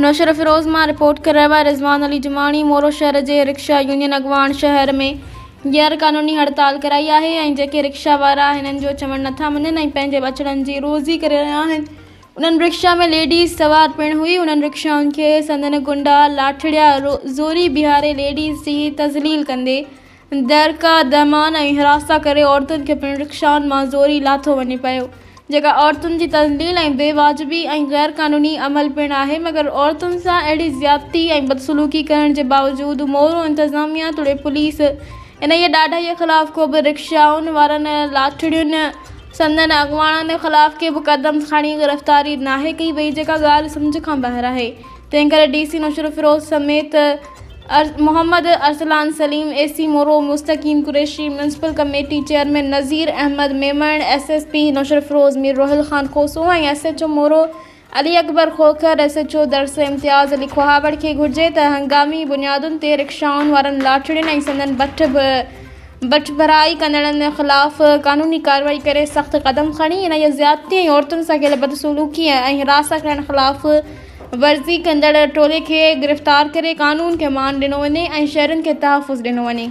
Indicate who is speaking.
Speaker 1: نوشهروفيروز مان رپورٽ ڪري رهيو آهي رضوان علي جماڻي مورو شهر جي رڪشا يونين اڳواڻ شهر ۾ غير قانوني هڙتال ڪرائي آهي ۽ جيڪي رڪشا وارا هنن جو چوڻ نٿا مڃن ۽ پنهنجي ٻچڙن جي روزي ڪري رهيا آهن انهن رڪشا ۾ ليڊيز سوار پڻ هئي انهن رڪشائن کي سندن گنڊا لاٺڙيا زوري بيهاري ليڊيز جي تذليل ڪندي دڙڪا، دهمان ۽ هراسان ڪري عورتن کي پڻ رڪشائن مان زوري لاٿو وڃي پيو، جيڪا عورتن جي تذليل ۽ بي واجبي ۽ غير قانوني عمل پڻ آهي، مگر عورتن سان اهڙي زيادتي ۽ بدسلوڪي ڪرڻ جي باوجود مورو انتظاميا توڙي پوليس انهيء ڏاڍائيء خلاف ڪو به رڪشائن وارن لاٺڙين سندن اڳواڻن خلاف ڪي به قدم کڻي گرفتاري ناهي ڪئي وئي، جيڪا ڳالهه سمجهه کان ٻاهر آهي. تنهن ڪري ڊي سي نوشهروفيروز سميت Muhammad Arsalan Saleem, A C Moro Mustaqeem Qureshi, municipal committee chairman Nazir Ahmed Memon, S S P Naushahro Feroze Mir Rohil Khan Khoso ۽ S H O Moro Ali Akbar Khokhar, S H O Dars Imtiaz Ali Khahawar کي گهرجي ته هنگامي بنيادن تي رڪشائن وارن لاٺڙين ۽ سندن بٺ بٺڀرائي ڪندڙن خلاف قانوني ڪارروائي ڪري سخت قدم کڻي انهيء زيادتي ۽ عورتن سان ڪيل بدسلوڪي ۽ هراسان ڪرڻ خلاف ورزي ڪندڙ ٽولي کي گرفتار ڪري قانون کي مان ڏنو وڃي ۽ شهرين کي تحفظ ڏنو وڃي.